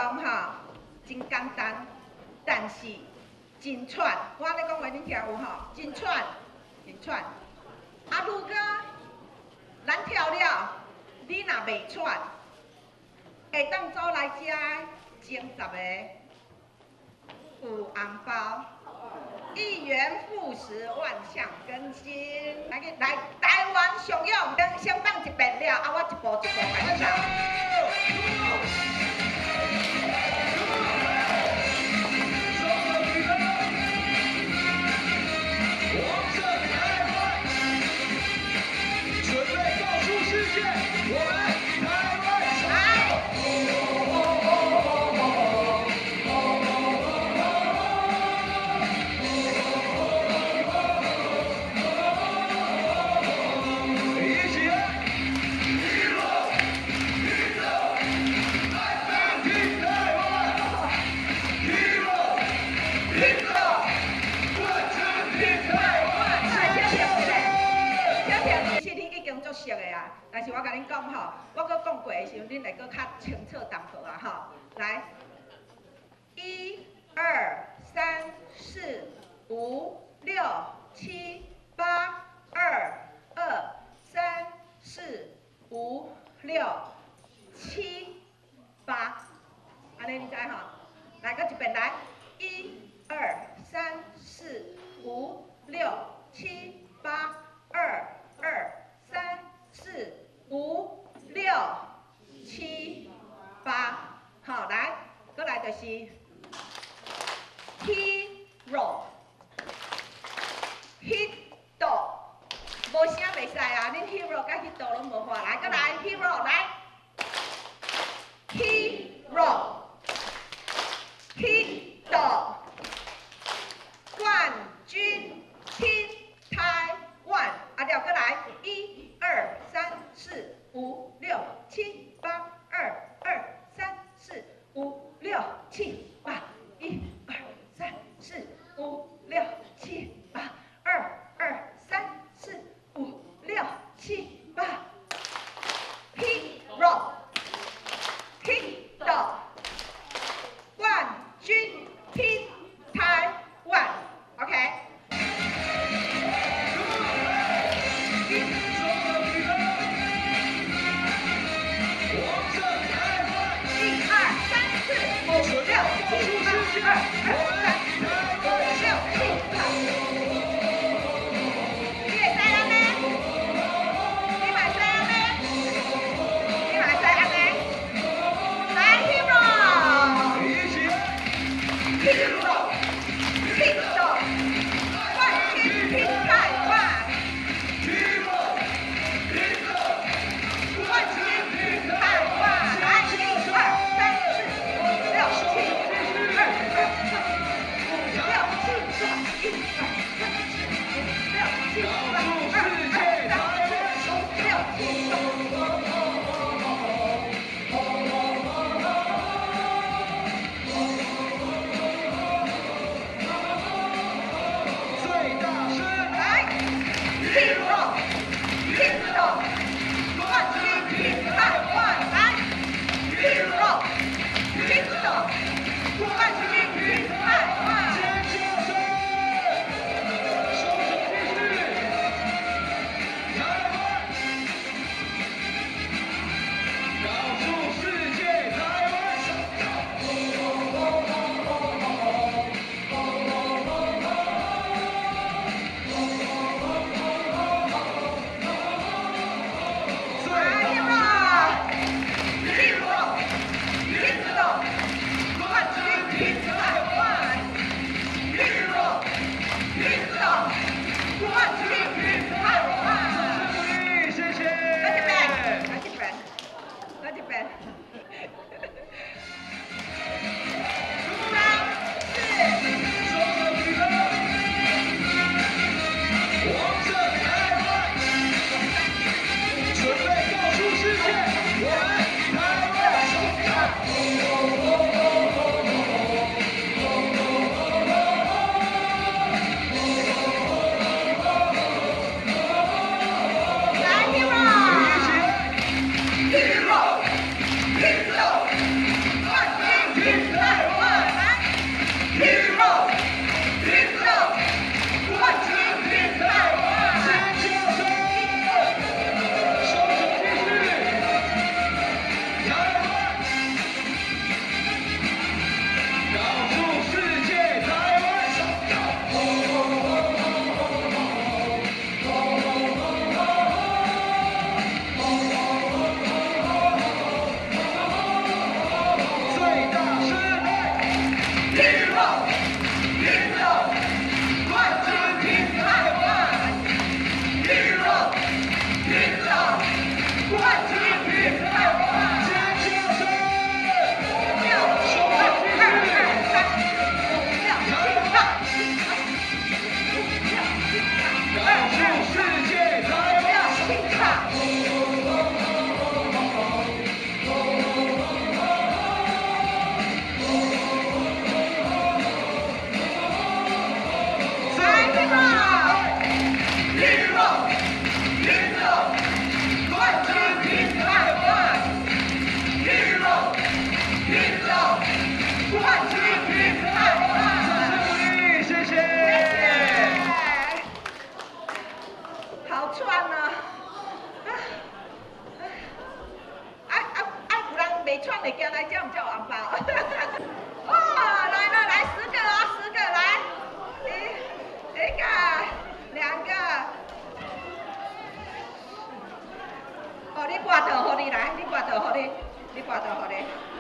動吼，真簡單，但是真喘。我按呢講話，恁聽有吼？真喘，真喘。啊，如果咱跳了，你若袂喘，會當走來遮前十个有紅包。一元復始，萬象更新。來去來，台灣上勇，先先放一遍了，啊，我一步一步來走。王者台灣，準備告訴世界，我們台灣來。一起來。Team 台灣，Hero，冠軍 Team 台灣。來，小跳一下，小跳，其實恁已經足熟的啊，但是我共恁講吼，我閣講過的時陣，恁會閣較清楚淡薄啊吼。來，一、二、三、四、五、六、七、八，二、二、三、四、五、六、七、八，按呢你知吼？來，閣一遍來，一、二、三、四、五、六、七、八，二、二、三、四、五、六、七、八，好，來，閣來就是 hero hit 無聲袂使啊！恁 hero 佮 hit 攏無法，來，閣來 hero 來，hero hit 冠軍 Team 台灣，啊了，閣來，一、二、三、四、五、六、七、八，二、二、三、四、五、六、七、八，一、二、三、四、五、六、七、八，二、二、三、四、五、六、七、八，Hero Hit 冠軍 Team 台灣，OK。王者台灣，一二三四五六七八，二二三四五六七八。你會使按呢？你嘛會使按呢？你嘛會使按呢？來，Hero。一起來。 Hero Hit 冠軍 Team 台灣。 Hero，冠軍 Team 台灣，來，一二三四五六七，二二三。紅包。哇，來了，來十個哦，十個來，一個，兩個。哦，你跋倒予你來，你跋倒予你，你跋倒予你。